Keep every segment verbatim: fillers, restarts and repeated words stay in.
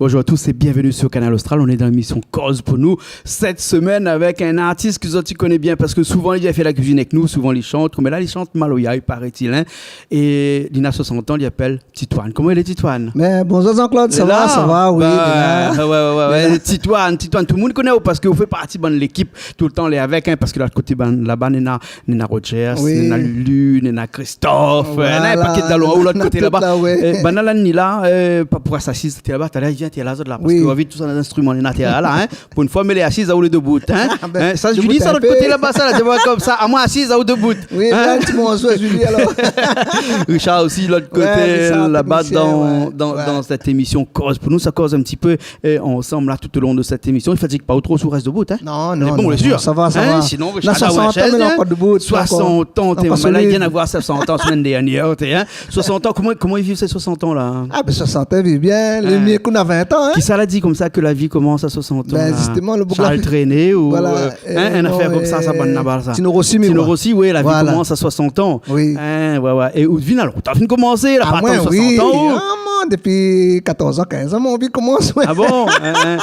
Bonjour à tous et bienvenue sur Kanal Austral. On est dans l'émission Koz pou nou. Cette semaine avec un artiste ke zot i koné bien parske souvan li vien fé la kuizine avèk nou, souvan li shant. Mé la, li shant maloya, i paré-t-il, hein. É li na soisant an, li apèl Titoine. Koman i lé, Titoine ? Mé bonjour Jean-Claude, sa va ? Sa va, oui. Titoine, Titoine, tout le monde i koné aou parske ou fé parti bann lékip toultan lé avèk, hein, parske lot koté, bann laba néna, néna Rogers, néna Lulu, néna Christophe, néna in paké dalon, ou lot koté laba. Banna la ni la, pa pou asiz, té laba, talèr i vien, té la, zot la, parske ou anvi tout sa, bann instriman néna té la, hein. Pou in foi, mé lé asiz, aou lé debout, hein. Sa, Julie, sa lot koté laba, sa la, té voi konmsa. Amoin asiz, aou debout. Oui, bien, ti bonjour, Julie, alor. Richard osi, lot koté laba, dan, dan sèt émisyon Koz pou nou, sa koz in ti pé ansanm la, tout o lon de sèt émisyon. I fatig pa ou tro si ou rès debout, hein ? Non, non, non, sa va, sa va. Sinon, Richard, la, ou la shèz, hein. Soisant an, té, mé la, i vien avoir soisant an semèn dèrnièr, té, hein. Soisant an, koman, koman i viv sé soisant an la ? Ah, bin, soisant an, i viv bien. Lé myé ke na vin an, hein. Kisa la di konmsa ke la vi i komans a soisant an la ? Bin, zistoman, lo boug la Charles Trenet ou, euh, hein, in afèr konmsa, sa, bann laba sa. Tino Rossi, mé Tino Rossi, oui, la vi i komans a soisant an. Oui. Hein, ouais, ouais. É ou vien alor, ou la fine komansé la, pa atann soisant an, ou ? Ah, moin, dopi katorz an, kinz an, mon vi i komans, ouais. Ah bon ? Hein, hein.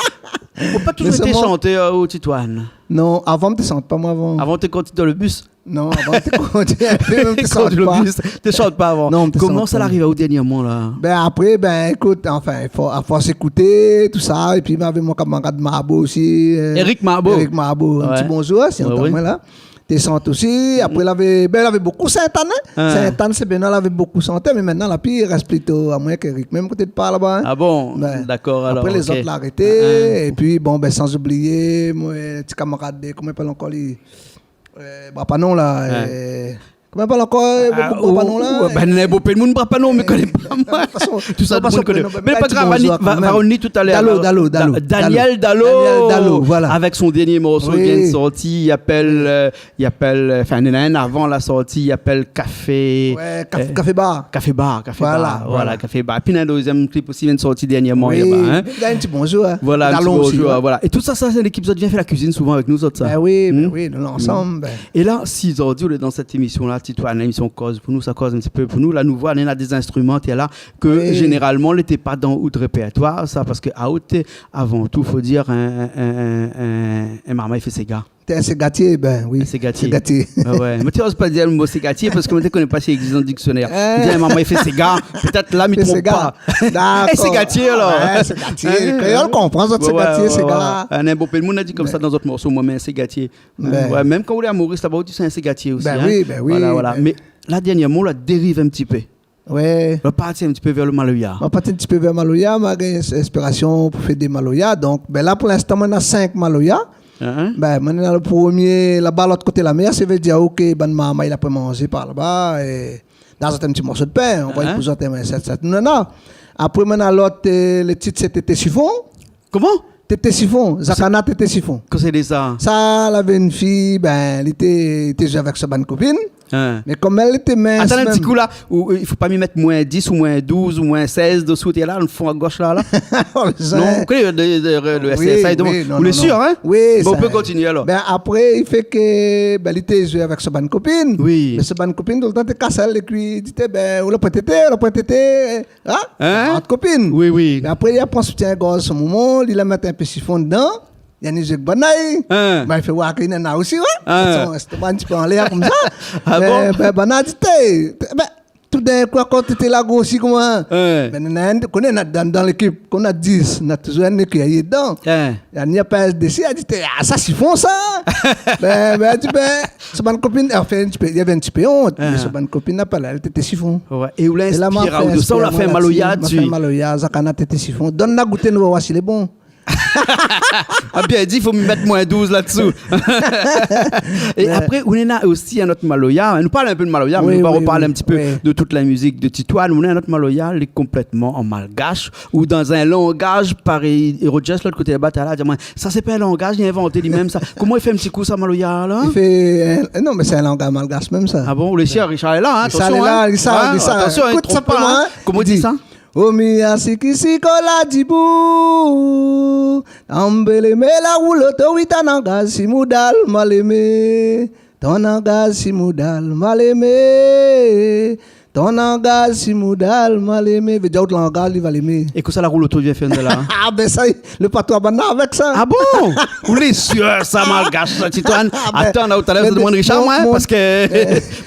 Ou la pa touzour été shantèr, ou, Titoine ? Non, avan, mi té shant pa, moin, avan. Avan, té kondi dan lo bis ? Non, avan, té kondi, té mèm, té shant pa. Té shant pa avan. Non, té shant pa. Koman sa la ariv aou dèrnièrman la ? Bin, apré, bin, ékout, anfin, i fo, a fors ékouté tousa, épi, bin, navé mon kamarad Marbo osi, euh, Eric Marbo. Eric Marbo, in ti bonjour, si i antann amoin la. Té shant osi, apré, lavé, bin, lavé bokou Sint-Ann, hein. Sint-Ann, sé bien, lavé bokou shantèr, mé mintnan, la pi, i rès plito amoin èk Eric, mèm koté de par laba, hein. Ah bon ? Bin, dakor, alor, apré, lézot la arété, épi, bon, bin, san oublié, mon, euh, ti kamarad, koman i apèl ankor li ? Euh, Brapanon la, euh, koman i apèl ankor, euh, Brapanon la, bin, néna bonpé d'moun Brapanon, mé koné pa moin. Tout sa, tout domoun i koné. Mé pa grav, va, va, nou di talèr. Dalo, Dalo, Dalo. Daniel Dalo. Daniel Dalo, voilà. Avèk son dèrnié morso i vien de sorti, i apèl, euh, i apèl, euh, anfin, néna in avan la sorti, i apèl Kafé. Ouais, Kaf-, Kafé Bar. Kafé Bar, Kafé Bar, voilà, Kafé Bar. Épi, néna in dézyèm klip osi i vien de sorti dèrnièrman, oui, laba, hein. Bin, in ti bonjour, hein. Voilà, in ti bonjour, voilà. É tout sa, sa sé lékip zot i vien fé la kuizine souvan avèk nou, zot, sa. Bin oui, bin oui, nou lé ansanm, bin. É la, si zordi ou lé dan sèt émisyon la, Titoine, lémisyon Koz pou nou, sa koz in ti pé pou nou. La, nou voi, néna dé zinstriman, té la, ke zénéralman, lété pa dan out répèrtoir, sa, parske aou té, avan tou, fo dir, in, in, in, in, in marmay i fé séga. Té in ségatié, bin oui. In ségatié. Ségatié. Ah ouais. Mé té oz pa dir lo mo ségatié parske moin té koné pa si i égzis dan diksionèr. Hein ? Di, in marmay i fé séga. Pétèt la, mi tronp pa. Dakor. É ségatié, alor. Ouais, ségatié. Kréol i konpran, zot, ségatié, séga. Ouais, ouais. Néna bonpé d'moun la di konmsa dan zot morso, moin, mé ségatié. Ouais, mèm kan ou lé a Moris laba, ou di sé in ségatié osi, hein. Bin oui, bin oui. Voilà, voilà. Mé la, dèrnièrman, ou la dériv in ti pé. Ouais. Ou la parti in ti pé vèr lo maloya. Ma parti in ti pé vèr maloya, ma gingn ins-, inspirasyon pou fé dé maloya. Donk, bin la, pou linstan, moin néna sink maloya. Hein ? Bin, moin néna lo promié, laba, lot koté la mèr, sa i vé dir, OK, bann marmay la pou manzé par laba, é dan zot in ti morso d'pin, anvoy pou zot, in, sèt, sèt, néna. Apré, moin néna lot, euh, lo tit, sé Tété Sifon. Koman ? Tété Sifon, Zakana Tété Sifon. Kosa i lé sa ? Sa, lavé in fiy, bin, li té, li té zoué avèk son bann kopine. Hein. Mé kom èl lété mins, atann in ti kou la, ou, ou, i fo pa mi mèt moin dis ou moin douz ou moin sèz dosou, té la, dan lo fon a gosh la, la. Non, ou koné, de, de, de, lo S R S A, oui, oui, non, non, non. Ou lé sir, hein ? Oui, bon, sa, ou pé kontinié alor. Bin, apré, i fé ke, bin, li té zoué avèk son bann kopine. Oui. Mé son bann kopine, toultan, té kas èl, é pi, i di, té, bin, ou la pran tété, ou la pran tété. Hein ? Hein ? Ant kopine. Oui, oui. Mé apré, li la pran soutien-gorz son momon, li la mèt in pé sifon dedan, li la ni zoué èk bann la. Hein ? Bin, i fé oir ke li néna osi, ouais. Hein ? Son léstoma in ti pé anlèr konmsa. Ah bon ? Bin, bin, bann la di, té, té, bin, toudinkou, akoz tété la grosi koman. Hein ? Bin, néna, koné, néna dan, dan lékip, kan néna dis, néna touzour inn ki lé dedan. Hein ? Néna in pé dési, la di, té, ah, sa sifon, sa. Bin, bin, la di, bin, son bann kopine, anfin, in ti pé, lavé in ti pé ont, mé son bann kopine la pa la, èl Tété Sifon. Ouais. É ou la inspir aou de sa, ou la fé in maloya la dsi. Ma fé in maloya, Zakana Tété Sifon. Donn la gouté, nou va oir si lé bon. Ah, bien di, fo mi mèt moin douz la dsou. É apré, ou néna osi in not maloya. Nou parl in pé de maloya, mé nou va roparl in ti pé de tout la mizik de Titoine. Ou néna in not maloya, lé konplètman an malgash. Ou dan in langaz parèy, é Rogers, lot koté laba, la di amoin, sa sé pa in langaz, li la invanté li mèm sa. Koman i fé in ti kou sa, maloya la ? I fé, euh, non, mé sé in langaz malgash mèm sa. Ah bon, ou lé sir, Richard lé la, hein, atansion, hein. Richard lé la, Richard lé la. Atansion, hein, i tronp pa, hein. Koman i di sa ? Omi asi kisi kola dibou, ambélé mé la roulo to wita nanga si moudal malémé, ton nanga si moudal malémé. Ton langaz si moudal mal émé, vé dir out langaz li va lémé. É kosa la roul oto vien fé la, hein ? Ah ben sa, le patwa banna avèk sa. Ah bon ? Ou lé sir sa, malgash sa, Titoine ? Ah ben, atann, talèr mi sa demann Richard, mon, parske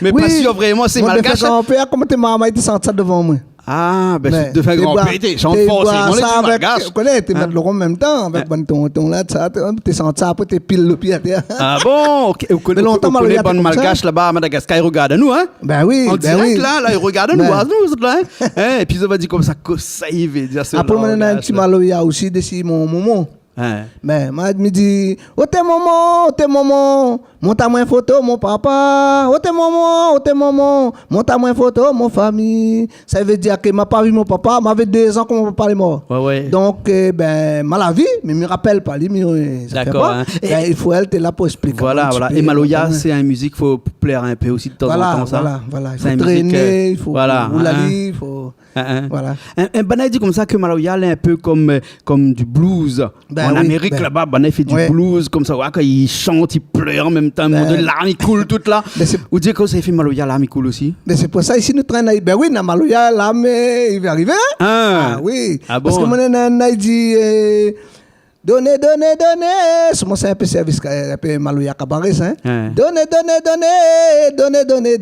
mi lé pa sir vréman sé malgash. Mon défin granpèr, koman té marmay té shant sa dovan moin. Ah ben, sé défin granpèr té shant forséman, lé malgash. Ou koné, té mèt lo rom an mèm tan avèk bann tonton la, sa, té shant sa, apré té pil lo pié atèr. Ah bon ? OK. Ou koné, ou koné bann malgash laba Madagaskar i rogard anou, hein ? Ben oui, ben oui. An dirèk la, la i rogard anou, anou, zot la, hein ? Hein, épi zot va di konmsa, kosa i vé dir sa. Apré moin néna in ti maloya osi dési mon momon. Hein. Ben moin mi di, oté momon, oté momon, mont amoin foto mon papa. Oté momon, oté momon, mont amoin foto mon fami. Sa i vé dir ke ma pa vi mon papa, ma avé dé zan kan mon papa lé mor. Ouais, ouais. Donk, euh, ben ma la vi, mé mi rapèl pa li, mé, euh, sa fé pa. Dakor, hein. Ben i fo èl té la pou ésplik amoin in ti pé. Voilà, voilà. É maloya, sé in mizik fo plèr in pé osi de tan an tan, sa. Voilà, voilà. I fo tréné, i fo roul ali, i fo... Hein, hein. Voilà. In, in, banna i di konmsa ke maloya lé in pé kom, euh, kom du blues. Ben oui, an Amérik laba, banna i fé du blues konmsa, ouais, kan i shant, i plèr an mèm tan, mon Dié, larm i koul tout la. Ou di kosa i fé maloya, larm i koul osi ? Ben sé pou sa isi nou trèn, ben oui, na maloya larm i vé arivé, hein ? Ah oui. Ah bon ? Parske moin néna, néna i di, euh, doné, doné, doné. Souvan sé in pé sèrvis, in pé maloya kabaré sa, hein ? Hein. Doné, doné, doné,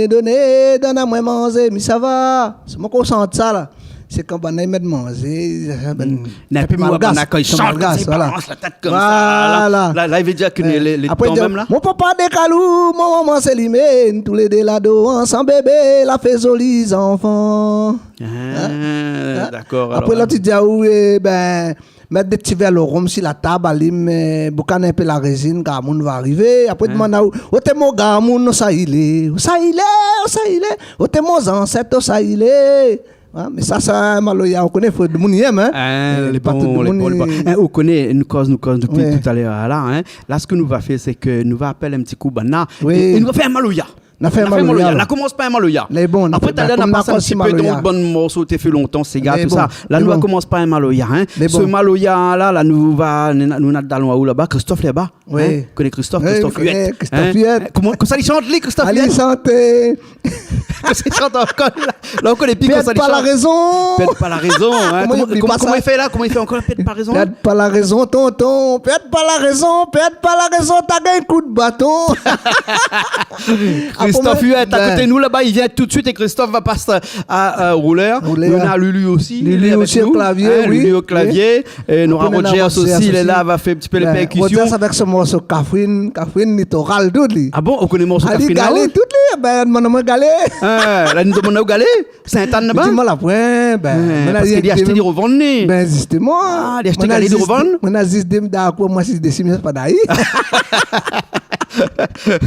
doné, donn amoin manzé, mi sava. Sé moin kan ou shant sa la. Sé kan banna i mèt manzé, ben, na in pé malgash, kan i shant, i balans la tèt konmsa. Voilà. La, la i vé dir ke lé, lé tan mèm la. Mon papa dé kalou, mon momon sé li mèm, tou lé dé la dovan san bébé, la fé zoli zanfan. Ah, dakor. Apré la ti di aou, eh ben, mèt dé ti vèr lo rom si la tab, alim, eh, boukan in pé la rézine, gramoun va arivé. Apré demann aou, oté mon gramoun, ousa i lé, ousa i lé, ousa i lé, oté mon zansèt, ousa i lé. Hein, mé sa, sa maloya, ou koné, fo demoun i èm, hein. Hein, lé pa tout demoun i... Hein, ou koné, nou koz, nou koz dopi talèr la, hein. La sak nou va fé, sé ke nou va apèl in ti kou banna. Oui. É, é nou va fé in maloya. Na fé in maloya la. La komans par in maloya. Lé bon, na fé, apré talèr na komans in ti pé dan bann morso té fé lontan, séga, tousa. La nou va komans par in maloya, hein. Sé maloya la, la nou va, nou na dalon aou laba, Christophe laba. Oui. Hein ? Koné Christophe, Christophe Huet. Christophe Huet. Hein ? Koman, kosa li shant li, Christophe Huet ? Ah li shant, euh, kosa li shant ankor la ? La ou koné pi kosa li shant. Pèrd pa la rézon. Pèrd pa la rézon, hein. Koman i oubli pa sa ? Koman i fé la ? Koman i fé ankor, pèrd pa la rézon ? Pèrd pa la rézon, tonton. Pèrd pa la rézon, pèrd pa la rézon, ta gingn kout baton. Christophe Huet, a koté nou laba, i vien tout de suit é Christophe va pasé a, a roulèr. Roulèr. Nou na Lulu osi, Lulu osi o klavié, oui. Lulu o klavié. É nou na Rogers osi, lé la, va fé in ti pé lé pèrkision. Rogers avèk son morso Kafrine, Kafrine, li toral tout li. Ah bon, ou koné morso Kafrine la ? Ah li galé tout li, ben, mon nom galé. Ah, la nou demann aou galé ? Sint-Ann laba ? Di amoin la poin, ben, parske li ashté, li revann li. Ben, zisteman. Ah, li ashté galé, li revann ? Moin na zis dé, dakor, moin zis dé simiz pa dayi.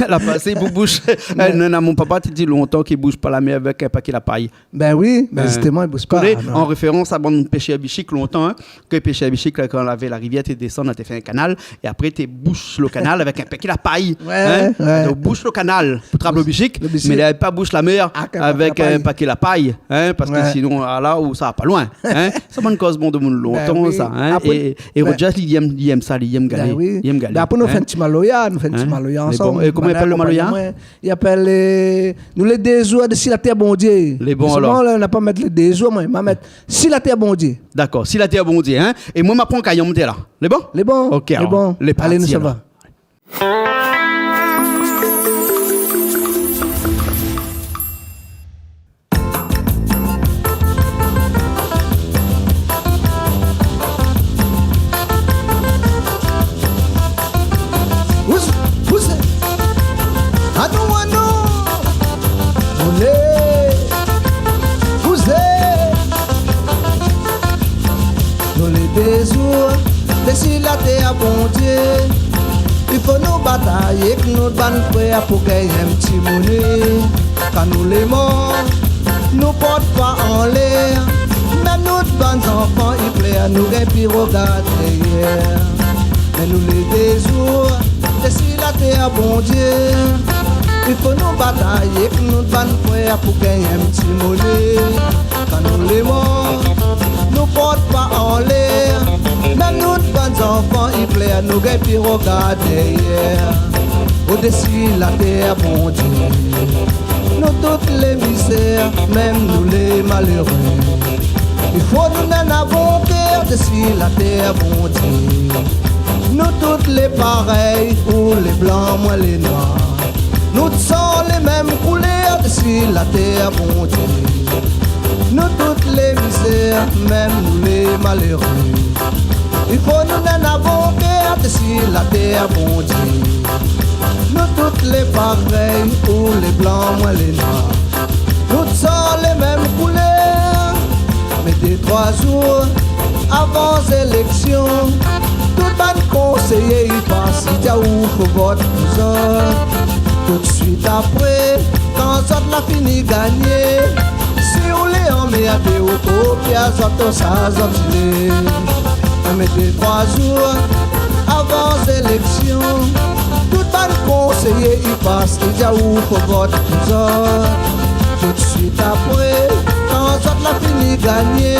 La pasé bouboush. Non, non, mon papa té di lontan ki boush pa la mèr avèk in paké la pay. Ben oui, ben zisteman, i boush pa, non. An référans a bann pèshèr bishik lontan, hein, ke pèshèr bishik la, kan lavé la rivièr, té désann, té fé in kanal, é apré té boush lo kanal avèk in paké la pay, hein. Ouais. Té boush lo kanal pou trap lo bishik, mé té pa boush la mèr avèk in paké la pay, hein, parske sinon, ah la ou sa pa loin, hein. Sa bann koz bann demoun lontan sa, hein. É, é Rogers li èm, li èm sa, li èm galé, li èm galé. Ben apré nou fé in ti maloya, nou fé in ti maloya ansanm. É koman i apèl lo maloya ? I apèl, euh, nou lé dé zour dési la tèr Bondié. Lé bon alor. Solman la, na pa mèt lé dé zour, moin ma mèt si la tèr Bondié. Dakor, si la tèr Bondié, hein. É moin ma pran kayanm té la. Lé bon ? Lé bon. OK, lé bon. Alé, nou sava. Ouz, ouz, anou, anou, oulé, ouzé. Nou lé dé zour dési la tèr Bondié. I fo nou batay èk nout bann frèr pou gingn in ti moné. Kan nou lé mor, nou port pa anlèr. Mèm nout bann zanfan i plèr, nou gingn pi rogard dèryèr. Mé nou lé dé zour dési la tèr Bondié. I fo nou batay èk nout bann frèr pou gingn in ti moné. Kan nou lé mor, nou port pa anlèr. Mèm nout bann zanfan i plèr, nou gingn pi rogard dèryèr. Odési la tèr, Bondié, nou tout lé mizèr, mèm nou lé maléré. I fo nou néna bon kèr dési la tèr, Bondié. Nou tout lé parèy, ou lé blan, moin lé noir. Nou tout san lé mèm koulèr dési la tèr, Bondié. Nou tout lé mizèr, mèm nou lé maléré. I fo nou néna bon kèr dési la tèr, Bondié. Nou tout lé parèy, ou lé blan, moin lé noir. Nou tout san lé mèm koulèr. Mé dé troi zour avan zéléksion, tout bann konséyé i pas, i di aou fo vot pou zot. Toutsuit apré, kan zot la fini gagné, si ou lé anmèrdé, ou kopi azot, sa zot i lé. Mé dé troi zour avan zéléksion, tout bann konséyé i pas, i di aou fo vot pou zot. Toutsuit apré, kan zot la fini gagné,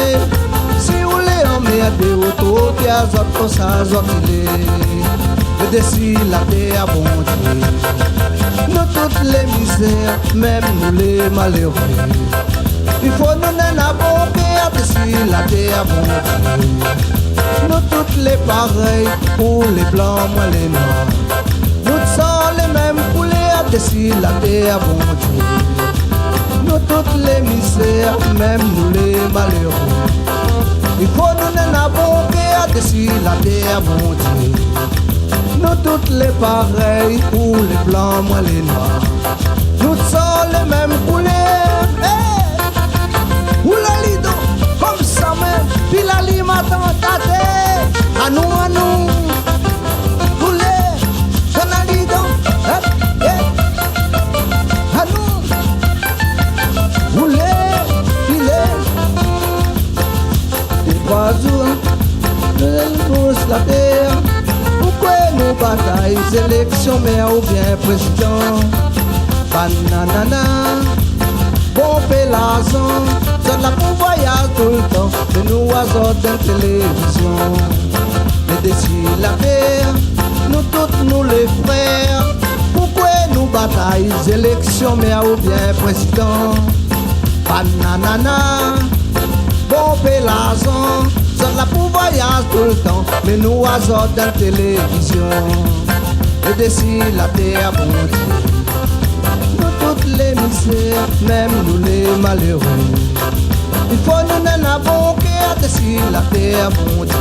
si ou lé anmèrdé, ou kopi azot, sa zot i lé. Mé dési la tèr, Bondié, nou tout lé mizèr, mèm nou lé maléré. I fo nou néna bon kèr dési la tèr, Bondié. Nou tout lé parèy, ou lé blan, moin lé noir. Nou tout san lé mèm koulèr dési la tèr, Bondié. Nou tout lé mizèr, mèm nou lé maléré. I fo nou néna bon kèr dési la tèr, Bondié. Nou tout lé parèy, ou lé blan, moin lé noir. Nou tout san lé mèm koulèr. Hey! Ou la lidon, konmsa mèm, pi la li matan taté. Anou, anou, koulèr, ou la lidon, hop, hey. Anou, ou lé, ou lé. Dé troi zour, nou lé bous la tèr. Poukwé nou batay zéléksion mèr oubien prézidan? Bananana, bon pé larzan, zot la pou voyaz toultan, mé nou azot dan télévizion. Mé dési la tèr, nou tout nou lé frèr. Poukwé nou batay zéléksion mèr oubien prézidan? Bananana, bon pé larzan, zot la pou voyaz toultan, mé nou azot dan télévizion. É dési la tèr, Bondié, nou tout lé mizèr, mèm nou lé maléré. I fo nou néna bon kèr dési la tèr, Bondié.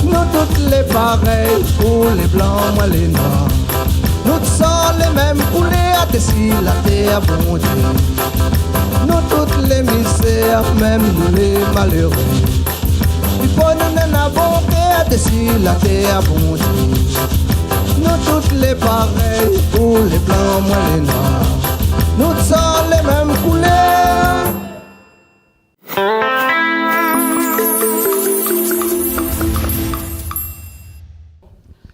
Nou tout lé parèy, ou lé blan, moin lé noir. Nou tout san lé mèm koulèr dési la tèr, Bondié. Nou tout lé mizèr, mèm nou lé maléré. I fo nou néna bon kèr dési la tèr, Bondié. Nou tout lé parèy, ou lé blan, moin lé noir. Nou tout san lé mèm koulèr.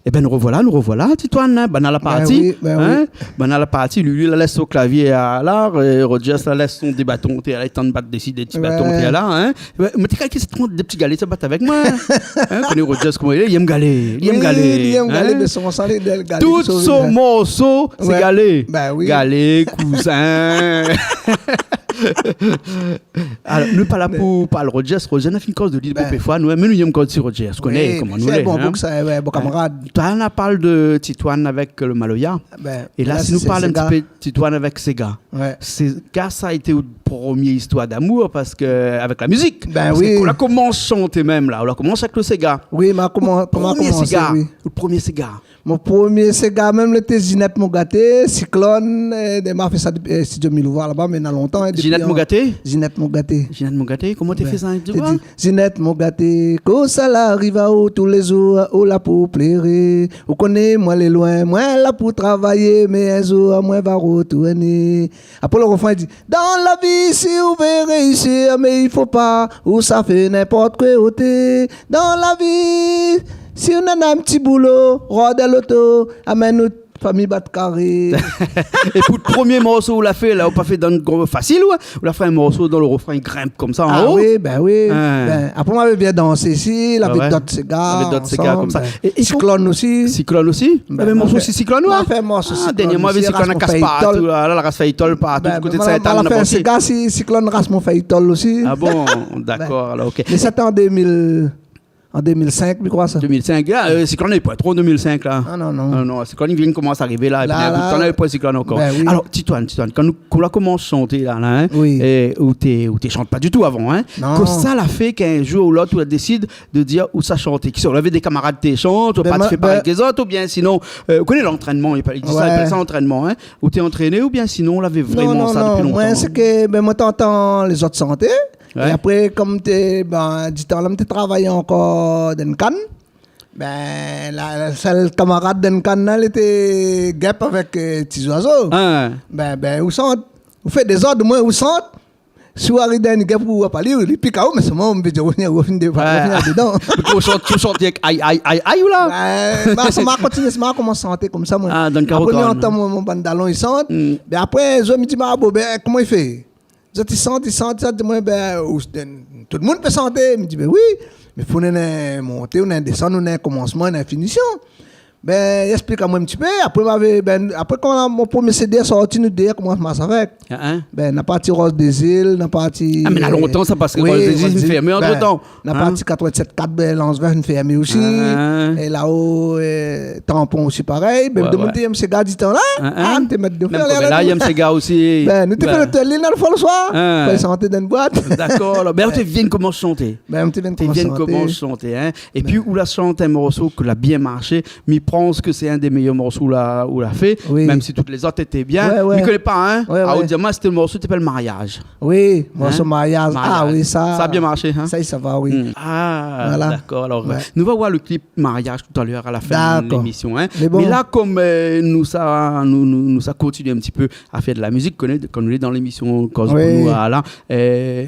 Ében, nou rovoila, nou rovoila, Titoine, hein. Banna la parti, hein. Banna la parti, Lulu la lès son klavié la, é Rogers la lès son dé baton, té la, i tann bat dési dé ti baton, té la, hein. Mé té kal késtion, dé ti galé sa bat avèk moin, hein. Koné Rogers koman li lé, li èm galé, li èm galé, li èm galé, hein. Mé son morso, li lé galé. Tout son morso sé galé. Galé, kouzin. Alor, nou lé pa la pou parl Rogers. Rogers, nou la fine koz de li bonpé foi, nou, mé nou yèm koz si Rogers, ou koné koman nou lé, hein. Sé bon boug sa, bon kamarad. Toi, nou la parl de Titoine avèk le maloya. É la, si nou parl in ti pé Titoine avèk séga. Séga, sa la été out promié istoir d'amour, parske, avèk la mizik. Parske kan ou la komans shanté mèm la, ou la komans avèk le séga. Oui, ma koman, koman komansé, oui. Out promié séga. Mon promié séga mèm, lété Zinette Mogaté, Cyclone, é, ma fé sa dépi, é, Studio Milouvwa laba, mé na lontan, é, dépi Zinette Mogaté ? Zinette Mogaté. Zinette Mogaté, koman té fé sa, in ti foi ? Zinette Mogaté, kosa la ariv aou, toulézour ou la pou pléré. Ou koné moin lé loin, moin la pou travayé, mé in zour moin va rotourné. Apré le refrain, li di, dan la vi, si ou vé réisir, mé i fo pa ou sa fé ninport koté. Dan la vi, si ou néna in ti boulo, rod in loto, amèn out Fami Bat Karé. É pou lo promié morso ou la fé la, ou pa fé dan gro fasil, ou, ou la fé in morso dan lo refrin i grinp konmsa an o. Ah oui, bin oui. Bin, apré, moin lavé bien dansé isi, lavé dot séga, lavé dot séga ansanm, konmsa. É, é Siklone osi. Siklone osi ? Bin, morso moin la fé, Siklone, moin la fé in morso Siklone osi, dernièrman, Siklone la kas partou la, la kas fèy tol partou, di koté de Sint-Ann, la fé in séga si Siklone la kas mon fèy tol osi. Ah bon, dakor, alor, ok. Mé sété an deux mille, an deux mille cinq, mi kroi sa. Deux mille cinq, ah, Siklone, i pwin tro an deux mille cinq la. Ah non, non. Non, non, Siklone i vien komans arivé la, épi la, la, bout tan la, i pwin Siklone ankor. Bin oui. Alor, Titoine, Titoine, kan nou, kan ou la komans shanté la, la, é ou té, ou té shant pa ditou avan, in. Non. Kosa la fé k'in zour ou lot ou la désid de dir ou sa shanté ? Kisa, ou lavé dé kamarad té shant, ou la parti fé parèy ke zot, oubien sinon, ou koné lantrènman, i apèl sa, i apèl sa lantrènman, in. Ou té antréné, oubien sinon ou lavé vréman sa dopi lontan ? Non, non, non. Moin sé ke, bin, moin té antann lézot shanté. É apré, konm té, bin, di tan la, mi té travay ankor dan in kann. Bin, la, la sèl kamarad dan in kann la, li té gèp avèk ti zwazo. Bin, bin, ou shant, ou fé dézord, omoin ou shant. Si ou ariv dan in gèp ou wa pa li, li pik aou, mé solman, mi vé dir, ou fini, ou fini dedan. Ou shant, ou shant èk ay, ay, ay, ay, ou la ? Bin, sa ma kontinié, sa ma komans shanté konmsa, moin. Ah, dan karo. Apré, mi antann mon, mon bann dalon i shant. Bin apré, mi di, ma, bon, bin, koman i fé ? Zot i shant, i shant, i shant, di amoin, bin, ou, tout moun i pé shanté. Mi di, bin oui, mé fo néna in monté, ou néna in désann, ou néna in komansman, néna in finision. Bin, i èksplik amoin in ti pé. Apré, moin lavé, bin, apré, kan mon promié CD la sorti, nou dé la komans marsh avèk. Bin, na parti Rose des Îles, na parti... Ah, mé na lontan sa, parske Rose des Îles la fini fèrmé antretan. Na parti quatre-vingt-sept quatre, bin, Lans Vèr la fini fèrmé osi. É la-o, Tampon osi parèy. Bin, domoun té yèm séga di tan la. Ah, té mèt de fèr la, la, yèm séga osi. Bin, nou té fé lo tour lil, na lo fon lo swar. Fé shanté dan in bwat. Dakor, la. Bin, ou té vien komans shanté. Bin, ou té vien komans shanté, in. Épi ou la shant in morso ke la bien marshé. Mi pans ke sé inn dé méyèr morso ou la, ou la fé, mèm si tout lézot té bien. Mi koné pa, in. Ah, ou di amoin, sété lo morso té apèl Mariaz. Oui, morso Mariaz. Ah oui, sa, sa la bien marshé, in. Sa, sa va, oui. Ah, dakor. Alor, nou va oir lo klip Mariaz talèr a la fin de lémision, in. Mé la, konm nou sa, nou, nou, nou sa kontinié in ti pé a fé de la mizik, koné, konm nou lé dan lémision Koz pou nou la,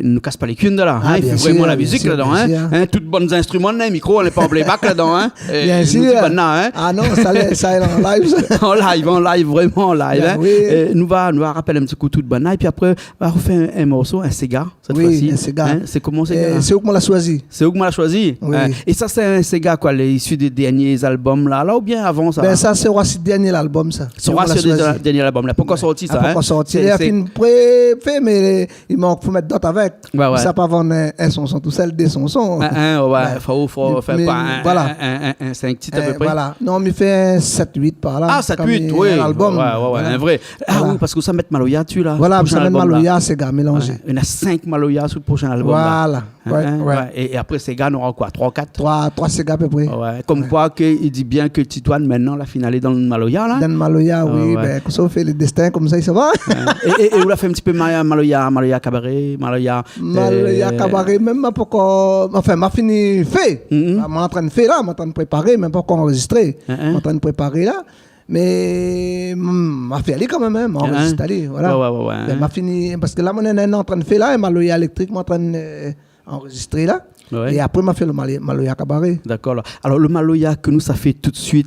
nou kas pa lé kui la, in. I fo vréman la mizik ladan, in. Tout bann zinstriman, in, mikro, nou lé pa an playback ladan, in. Biensir. Nou di bann la, in. Ah non, sa lé, sa lé an live, sa. An live, an live, vréman an live, in. Nou va, nou va rapèl in ti kou tout bann la, épi apré, nou va rofé in, in morso, in séga, sèt foi si. Oui, in séga. Sé koman, séga la ? Sé ou ke moin la shoizi. Sé ou ke moin la shoizi. Oui. É sa, sé in séga koi, lé isi dé dernié album la, la, oubien avan sa ? Bin, sa sé oir si dernié album, sa. Sé oir si dernié album la. Pankor sorti sa, in. Pankor sorti. Sé, li la fine pré, fé, mé i mank, fo mèt dot avèk. Sa pa vann in, in shanson tousèl, dé shanson. Fo, fo fé in, in, in sink tit a pé pré. Voilà. Non, mi fé in sèt uit par la. Ah, sèt uit, oui. In album. Ouais, ouais, in vré. Ah oui, parske ou sa mèt maloya dsi la. Voilà, ou sa mèt maloya, séga mélanzé. Néna sink maloya su lo proshin album la. Voilà. É, é apré séga, nora koi, troi, kat ? Troi, troi séga a pé pré. Konm koi ke i di bien ke Titoine, mintnan, la fine alé dan maloya la. Dan maloya, oui, bin, konmsa ou fé lo dèstin, konmsa i sava. É, é, é ou la fé in ti pé ma-, maloya, maloya kabaré, maloya... Maloya kabaré, mèm ma pankor, anfin, ma fini fé. Ma antrin fé la, ma antrin préparé, mé pankor anrozistré. Ma antrin préparé la. Mé, mm, ma fé alé kanmèm, in, ma anrozistr alé, voilà. Ouais, ouais, ouais. Bin, ma fini, parske la, moin néna in antrin fé la, in maloya éléktrik, ma antrin anrozistré la. É apré, ma fé lo mali-, maloya kabaré. Dakor, la. Alor, lo maloya ke nou sa fé tout suit,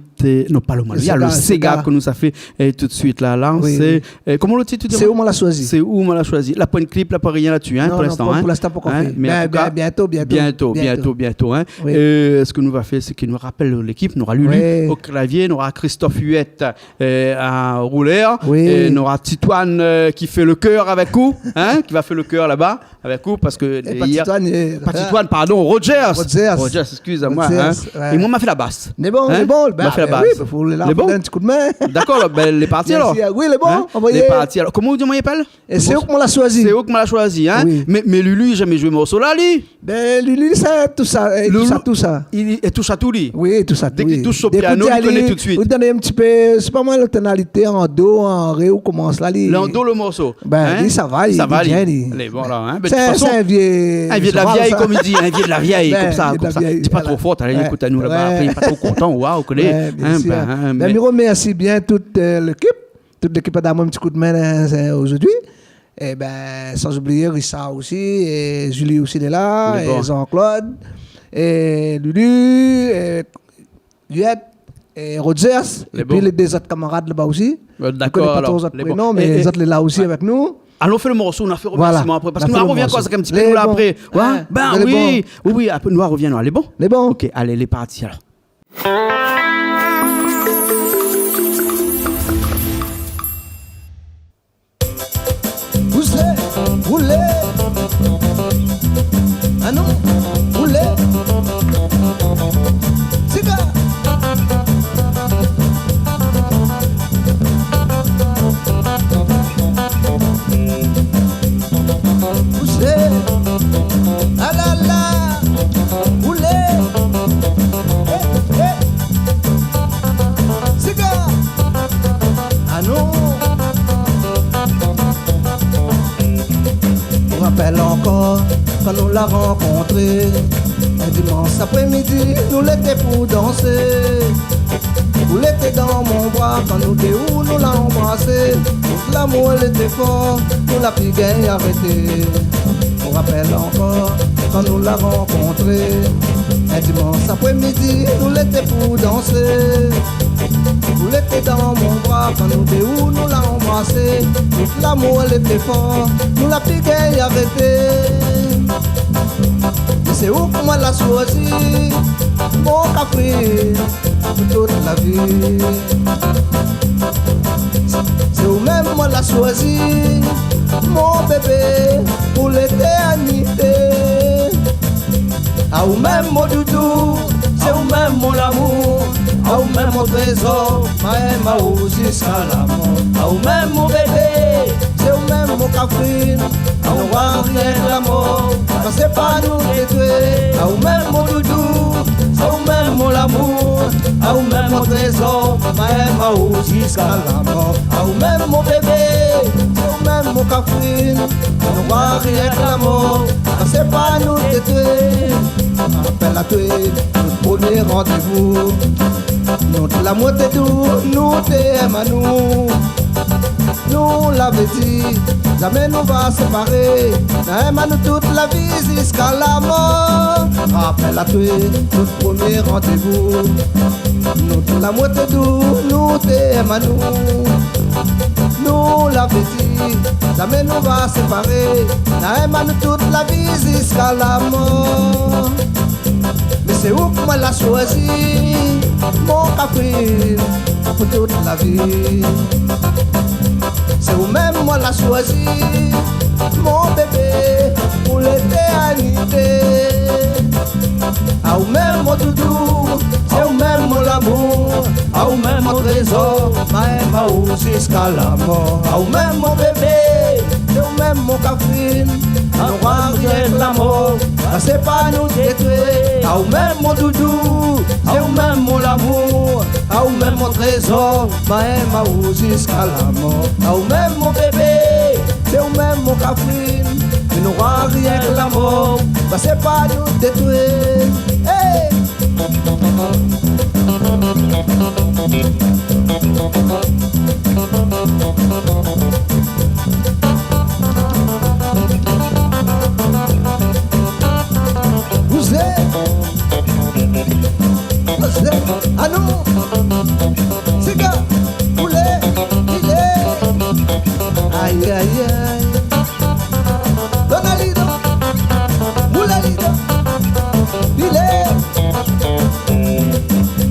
non pa lo maloya, lo séga ke nou sa fé tout suit la, la, sé, koman lo tit ou di ? Sé ou moin la shoizi. Sé ou moin la shoizi. La poin klip, la poin rien la dsi, in, pou linstan, in. Non, non, pou linstan, pankor fé. Mé antouka, bientô, bientô, bientô, in. Sak nou va fé, sé ke nou rapèl lékip, nora Lulu o klavié, nora Christophe Huet a roulèr, é nora Titoine ki fé lo kèr avèk ou, in, ki va fé lo kèr laba avèk ou, parske... É pa Titoine, pa Titoine, pardon, Rogers. Rogers. Rogers, eskiz amoin, in. É moin, ma fé la bas. Lé bon, lé bon. Ma fé la bas. Bin oui, fo la donn in ti kou d'min. Dakor, la, bin, lé parti alor. Oui, lé bon, anvoyé. Lé parti alor. Koman ou di, koman i apèl ? É sé ou ke moin la shoizi. Sé ou ke moin la shoizi, in. Oui. Mé, mé Lulu, zamé zoué morso la, li. Bin, Lulu, sa, tousa, tousa. Li toush a tou, li. Oui, toush a tou, li. Dèk li toush o piano, li koné tout suit. Ou donn in ti pé, sé pa moin, la tonalité, an do, an ré, ou komans la, li. Lé an do lo morso. Bin, li, sa va, li, li lé bien, li. Lé bon la, in. Bin, de tout fason, sé in vié, in vié de la vièy, konm i di, in vié de la vièy, konmsa, konmsa. Di pa tro for, talèr li ékout anou laba, apré li lé pa tro kontan, waouh, ou koné. Bin, mi romèrsi bien tout lékip. Tout lékip la donn amoin in ti kou d'min, in, zordi. É bin, san oublié Richard osi, é Julie osi lé la, é Jean-Claude, é Lulu, é Juliette, é Rogers, épi lé dé zot kamarad laba osi. Mi koné pa tro zot prénon, mé zot lé la osi avèk nou. Alon fé lo morso, nou fé romersiman apré, parske nou la rovien koz in ti pé la apré. Bin oui, oui, oui, apré nou la rovien, alé bon. Lé bon. OK, alé, lé parti alor. Bouzé, roulé. Anou, roulé. Siga. Bouzé. Alala. Roulé. Eh, eh. Siga. Anou. Ou rapèl ankor kan nou la rankontré, in dimans aprémidi, nou lété pou dansé. Ou lété dan mon bra, kan nou dé ou nou la anbrasé. Tout lamour lété for, nou la pi gingn arété. Ou rapèl ankor kan nou la rankontré, in dimans aprémidi, nou lété pou dansé. Ou lété dan mon bra, kan nou dé ou nou la anbrasé. Tout lamour lété for, nou la pi gingn arété. Mé sé ou ke moin la shoizi, mon kafrine, pou tout la vi. Sé ou mèm moin la shoizi, mon bébé, pou létèrnité. A ou mèm mon doudou, sé ou mèm mon lamour, a ou mèm mon trézor, ma èm aou ziska la mor. A ou mèm mon bébé, sé ou mèm mon kafrine, anou va rienk la mor, paske pa nou dé dé. A ou mèm mon doudou, sé ou mèm mon lamour, a ou mèm mon trézor, ma èm aou ziska la mor. A ou mèm mon bébé, sé ou mèm mon kafrine, anou va rienk la mor, paske pa nou dé dé. Rapèl atoué nout promié randévou. Nout lamour té dou, nou té èm anou. Nou lavé di, zamé nou va séparé. Na èm anou tout la vi ziska la mor. Rapèl atoué nout promié randévou. Nout lamour té dou, nou té èm anou. Nou lavé di, zamé nou va séparé. Na èm anou tout la vi ziska la mor. Mé sé ou ke moin la shoizi, mon kafrine, pou tout la vi. Sé ou mèm moin la shoizi, mon bébé, pou létèrnité. A ou mèm mon doudou, sé ou mèm mon lamour, a ou mèm mon trézor, ma èm aou ziska la mor. A ou mèm mon bébé, sé ou mèm mon kafrine, anou va rienk la mor, paske pa nou dé dé. A ou mèm mon doudou, sé ou mèm mon lamour, a ou mèm mon trézor, ma èm aou ziska la mor. A ou mèm mon bébé, sé ou mèm mon kafrine, anou va rienk la mor, paske pa nou dé dé. Hey! Bouzé, bouzé, anou, siga, boulé, dilé. Ay, ay, ay. Donalido, Moulalido, Bilé.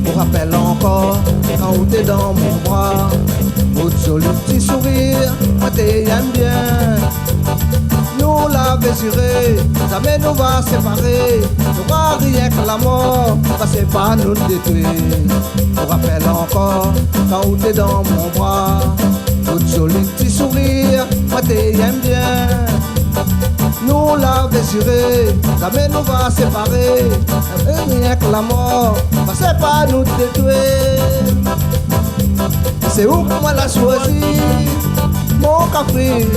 Ou rapèl ankor kan ou té dan mon bra, out zoli ti sourir, moin té èm bien. Nou lavé ziré, zamé nou va séparé. Nou va rienk la mor, paske pa nou dé dé. Ou rapèl ankor kan ou té dan mon bra, out zoli ti sourir, moin té èm bien. Nou lavé ziré, zamé nou va séparé. Rienk la mor, paske pa nou dé dé. Sé ou ke moin la shoizi, mon kafrine,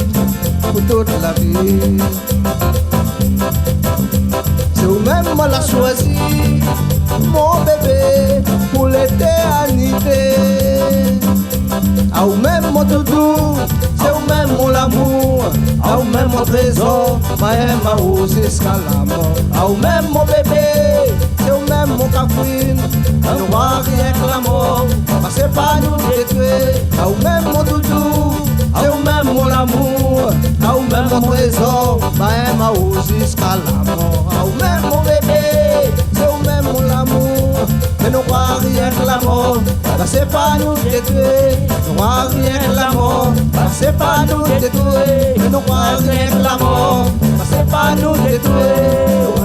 pou tout la vi. Sé ou mèm moin la shoizi, mon bébé, pou létèrnité. A ou mèm mon doudou, sé ou mèm mon lamour, a ou mèm mon trézor, ma èm aou ziska la mor. A ou mèm mon bébé, sé ou mèm Mon kafrine, nou kroi rienk la mor, pasé pa nou détruir. Aou mèm mon doudou, aou mèm mon lamour, aou mèm mon trézor, ma èm aou ziska la mor. Aou mèm mon bébé, sé ou mèm mon lamour. Mé nou kroi rienk la mor, pasé pa nou détruir. Nou kroi rienk la mor, pasé pa nou détruir. Mé nou kroi rienk la mor, pasé pa nou détruir.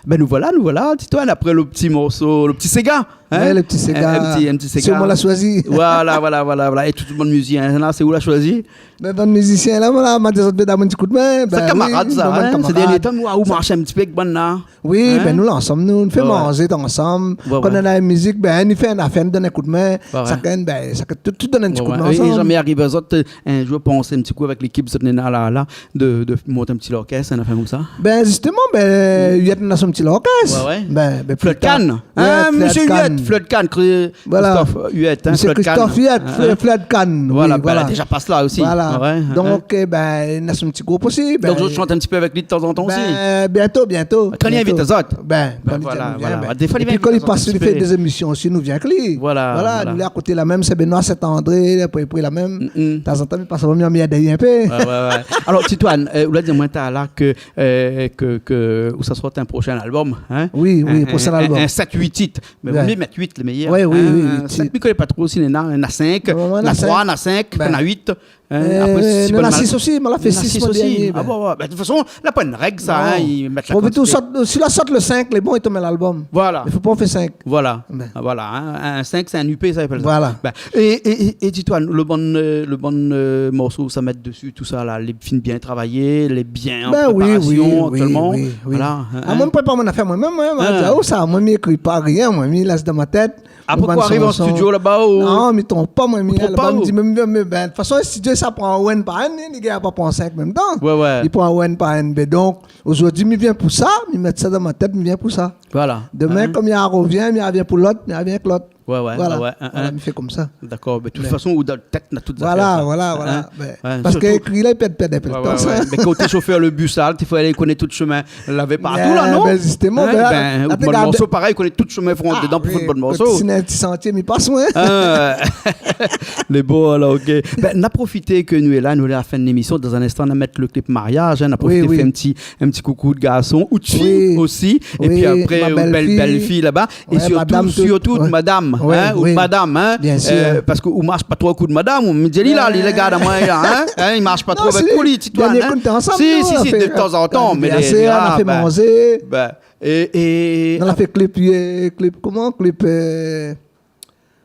Bin nou voila, nou voila, Titoine, apré lo ti morso, lo ti séga, in ? Ouais, lo ti séga. In, in ti, in ti séga. Sé moin la shoizi. Voila, voila, voila, voila. É tout bann mizisien la, sé ou la shoizi ? Bin, bann mizisien la, voila, ma di azot, bin, done amoin in ti koudmin. Sa, bin kamarad, oui, sa, bann in ? Sé kamarad. Dèrnié tan, ou, ou sa marsh in ti pé èk bann la. Oui, in ? Bin nou la ansanm, nou, nou fé manzé ansanm. Ouais, ouais. Kan nou néna in mizik, bin nou fé in afèr, nou done in koudmin. Ouais, ouais. Shakinn, bin, shakinn, tout, tout done in ti koudmin ansanm. Ouais, ouais. É, é zamé ariv azot, in zour, pansé in ti kou avèk lékip zot néna la, la, de, de mont in ti lorkès, in afèr konmsa ? Bin zistoman, bin, Huet néna son ti lorkès. Ouais, ouais. Bin, bin, pli tar. Flèt Kann. Ouais, in, Flèt Kann. Mésyé Huet, Flèt Kann, kré-, Voila. Christophe Huet, in, Mésyé Flèt Kann. Christophe Huet, Flèt Kann, oui, voila. Voila, bin, la déza pasé la osi. Voila. Ouais, ouais. Donk, é bin, néna son ti group osi, bin, ou sort in ti pé avèk li de tanzantan osi. Bin, bientô, bientô. Kan li invit azot. Bientô. Bin, kan li di anou, nou vien, bin. Bin voila, voila. Défoi li vien in ti pé. É pi kan li pas, li fé dé zémisyon osi, nou vien èk li. Voila, voila. Nou lé a koté la mèm, Saint-Benoît, Saint-André, apré, apré la mèm. Mm, mm. Tanzantan, li pas, mi anmèrd ali in pé. Ouais, ouais, ouais. Alor, Titoine, euh, ou la di amoin talèr ke, euh, ke, ke ou sa sort in proshin album, in ? Oui, oui, proshin album. In, in, in sèt, uit tit. Mé vo myé mèt uit, lé méyèr. Ouais, oui, oui, in, uit tit. Sèt, mi koné pa tro si néna, néna sink, néna troi, néna sink, néna uit. Ouais, ouais, ouais. In, apré, si néna sis osi, ma la fé sis, moin, dèrnié. Ah bon, ouais. Bin, de tout fason, la pa in règ sa, in, i mèt la kantité. Non. Fo tou sort, si la sort lo sink, lé bon, i tonm lalbom. Voila. Mé fo pa an fé sink. Voila. Bin. Ah, voila, in. In sink, sé in EP, sa i apèl sa. Voila. Bin, é, é, é, é di amoin, lo bann, euh, lo bann, euh, morso ou sa mèt dési, tousa la, lé fine bien travayé, lé bien an préparasion aktièlman. Bin oui, oui, oui, oui. Voila, in. Ah, moin, mi prépar mon afèr moin mèm, in, moin, mi di aou sa, moin, mi ékri pa rien, moin, mi lès dan mon tèt. Apré, kan ou ariv an studio laba, ou... Non, mi tronp pa, moin, mi... Ou tronp pa, ou ? Album, di mèm, mé, bin, de tout fason, studio, sa pran inn par inn, li gingn pa pran sink an mèm tan. Ouais, ouais. Li pran inn par inn. Bin donk, zordi, mi vien pou sa, mi mèt sa dan mon tèt, mi vien pou sa. Voila. Domin, kom mi arvien, mi arvien pou lot, mi arvien èk lot. Ouais, ouais, ouais, in, in. Voila, mi fé konmsa. Dakor, mé de tout fason, ou dan tèt, na tout zafèr sa. Voila, voila, voila. In ? Bin, parske sirtou ékri la, i pèrd, pèrd in pé lo tan, sa. Ouais, ouais, ouais. Mé kan ou té shofèr lo bis la, té fo alé koné tout shomin. Lavé partou la, non ? Bin zistoman, bin, ou té gard bann morso, parèy, ou koné tout shomin fo rant dedan pou fout bann morso. Ah oui, kan si néna in ti santié, mi pas, moin. Ah, ouais. Lé bon, alor, OK. Bin, na profité ke nou lé la, nou lé a la fin de lémisyon. Dan in instan, na mèt lo klip maryaz, in, na profité fé in ti, in ti koukou de garson, ou de fiy osi. Oui. É pi apré, ma bèl-fiy. Bèl-fiy laba. É sirtou, madam, tout. Ouais, sirtou madam, in, ou madam, in, biensir. Euh, parske ou marsh pa tro èk madam, ou mi di, li la, li lé gard amoin la, in, in, li marsh pa tro avèk ou, li, Titoine, in. Non, si, dèrnié kou nou té ansanm, nou la fé, euh, laniversèr, nou la fé manzé. Bin, é, é, nou la fé klip, euh, klip, koman, klip, euh,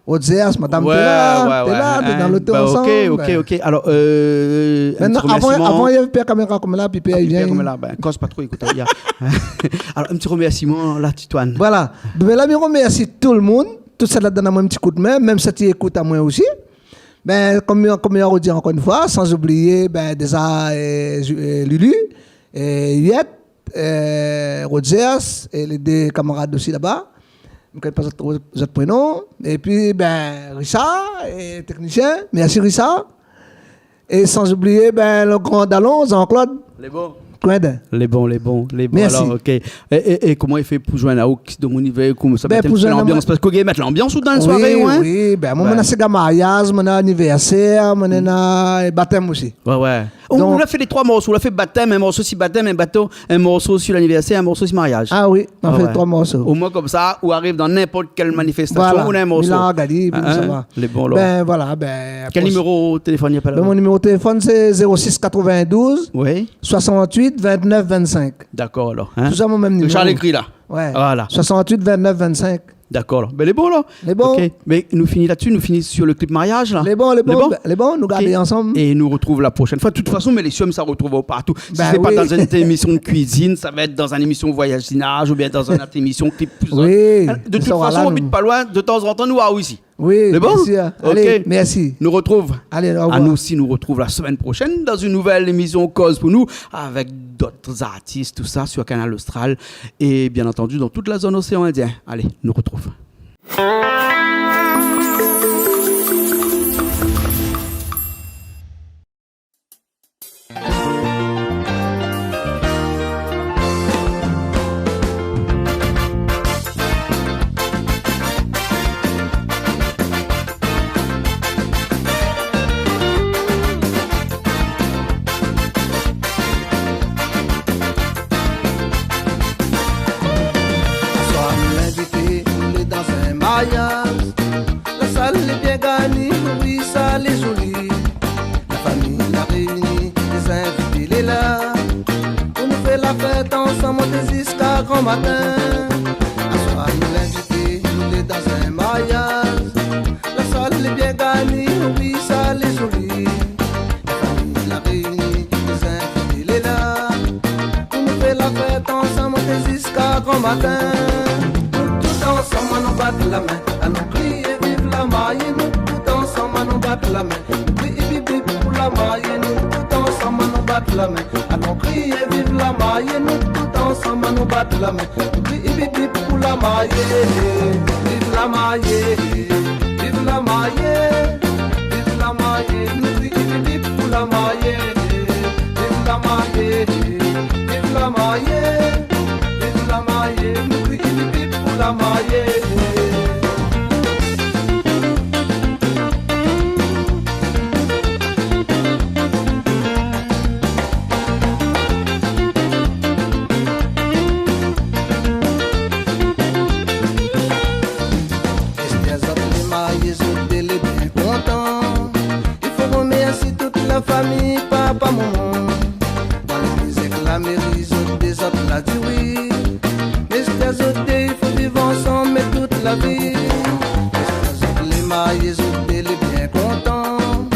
Rod Zers, madam té la, té la, bin, dan loto ansanm, bin. Ouais, ouais, ouais, in, OK, OK. Alor, euh, in ti remèrsiman. Mintnan, avan, avan, navé Pierre Caméra konm la, pi Pierre i vien. Ah, pi Pierre konm la, bin, koz pa tro, ékout, ya. Alor, in ti remèrsiman la, Titoine. Voila. Bin la, mi remèrsi tout lo moun, tout sak la done amoin in ti koudmin, mèm sak i ékout amoin osi. Bin, kom, kom mi la redi ankor in foi, san oublié, bin, déza, euh, Ju-, euh, Lulu, euh, Huet, euh, Rod Zers, é lé dé kamarad osi laba. Mi koné pa zot, zot prénon. É pi, bin, Richard, é teknisien. Mèrsi, Richard. É san oublié, bin, lo gran dalon, Jean-Claude. Lé bon. Coindin. Lé bon, lé bon, lé bon. Mèrsi. Alor, OK. É, é, é koman i fé pou zoinn aou, ki, donk, ou i vé, koman sa, bin, mèt in ti pé lanbians, parske ou gingn mèt lanbians ou dan in soiré, ou, in ? Oui, oui. Bin, moin, moin néna séga maryaz, moin néna anivèrsèr, moin néna, euh, batèm osi. Ouais, ouais. Donk, ou la fé lé troi morso, ou la fé batèm, in morso si batèm, in bato, in morso si lanivèrsèr, in morso si maryaz. Ah oui, nou la fé troi morso. Omoin konmsa, ou ariv dan ninport kèl manifestasion, ou néna in morso. Voila. Milan Gali, pi sa va. Lé bon, alor. Bin voila, bin, apré... Kèl niméro téléfone i apèl ? Bin, mon niméro téléfone, sé zéro sis quatre-vingt-douze, oui, soixante-huit, vingt-neuf, vingt-cinq. Dakor, alor, in. Tousa mon mèm niméro. Richard la ékri la. Ouais. Voila. Soixante-huit, vingt-neuf, vingt-cinq. Dakor, alor. Bin, lé bon, la. Lé bon. OK. Mé nou fini la-dsi, nou fini si lo klip maryaz, la. Lé bon, lé bon. Lé bon ? Bin, lé bon, nou gard ansanm. OK. É nou artrouv la proshèn foi. De tout fason, mé lé sir, mi sa artrouv aou partou. Bin oui. Si sé pa dan in émisyon de kuizine, sa va èt dan in émisyon voyazinaz oubien dan in ot émisyon klip pli... Oui, in, de tout fason, ou abit pa loin, de tanzantan, nou va oir isi. Lé bon ? Oui, biensir. OK. Alé, mèrsi. Nou artrouv. Alé, orevoir. A nou osi, nou artrouv la semèn proshèn dan in nouvèl émisyon Koz pou nou, avèk dot artis, tousa, sur Kanal Austral é, bien antandi, dan tout la zone oséan Indien. Alé, nou artrouv. La fèt ansanm, monté ziska gran matin. Aswar nou l'invité, nou lé dan in mariaz. La sal lé bien garni, wi, sa lé zoli. La fami la réini, lé zinvité lé la. Pou nou fé la fèt ansanm, monté ziska gran matin. Nou tout ansanm, anon bat la min. Anon kriyé viv la marié, nou tout ansanm, anon bat la min. Bip, bip, bip pou la marié, nou tout ansanm, anon bat la min. Anon kriyé viv la marié, nou tout ansanm, anon bat la min. Bip, bip, bip pou la marié, viv la marié, viv la marié, viv la marié, nou kriyé bip, bip pou la marié, viv la marié, viv la marié, viv la marié, nou kriyé bip, bip pou la marié. Èské zot lé marié, zot dé lé bien kontan? I fo romèrsié tout la fami, papa, momon. Dan la mizik, la méri, zot dé, zot la di wi. Mé èské zot dé, i fo viv ansanm, mé tout la vi. Èské zot lé marié, zot dé lé bien kontan?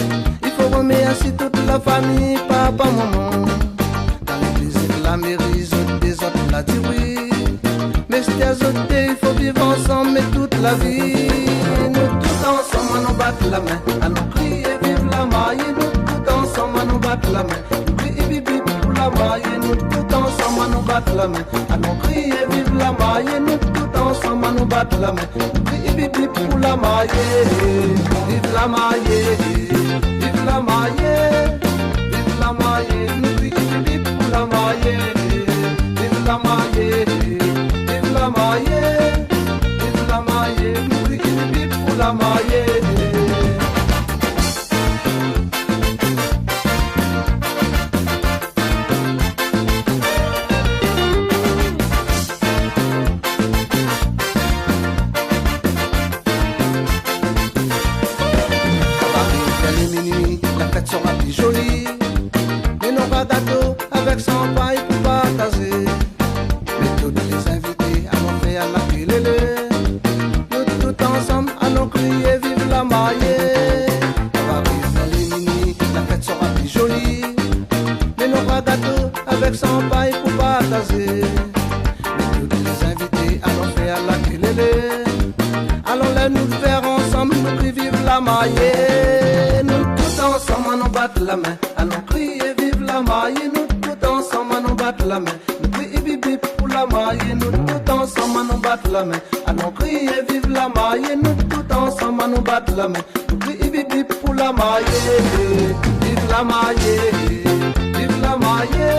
I fo romèrsié tout la fami, papa, momon. Dan légliz, la méri, zot dé, zot la di wi. Mé èské zot dé, i fo viv ansanm, mé tout la vi. Nou tout ansanm, anon bat la min. Anon kriyé viv la marié, nou tout ansanm, anon bat la min. Bip, bip, bip pou la marié, nou tout ansanm, anon bat la min. Anon kriyé viv la marié, nou tout ansanm, anon bat la min. Bip, bip, bip pou la marié, viv la marié, viv la marié, viv la marié, nou bip, bip, bip pou la marié, viv la marié, viv la marié, viv la marié, nou bip, bip, bip pou la marié. Sa va arivé vèr lé minui, la fèt sra pli zoli. Mé nora gato avèk san pay pou partazé. Mé tout lé zinvité, anon fé la kélélé. Nou tout ansanm, anon kriyé viv la marié. Sa va arivé vèr lé minui, la fèt sra pli zoli. Mé nora gato avèk san pay pou partazé. Mé tout lé zinvité, anon fé la kélélé. Alon lèv nout vèr ansanm, nou kri viv la marié. Nou tout ansanm, anon bat la min. Anon kriyé viv la marié, nou tout ansanm, anon bat la min. Nou kri bip, bip pou la marié, nou tout ansanm, anon bat la min. Anon kriyé viv la marié, nou tout ansanm, anon bat la min. Nou kri bip, bip pou la marié, viv la marié, viv la marié,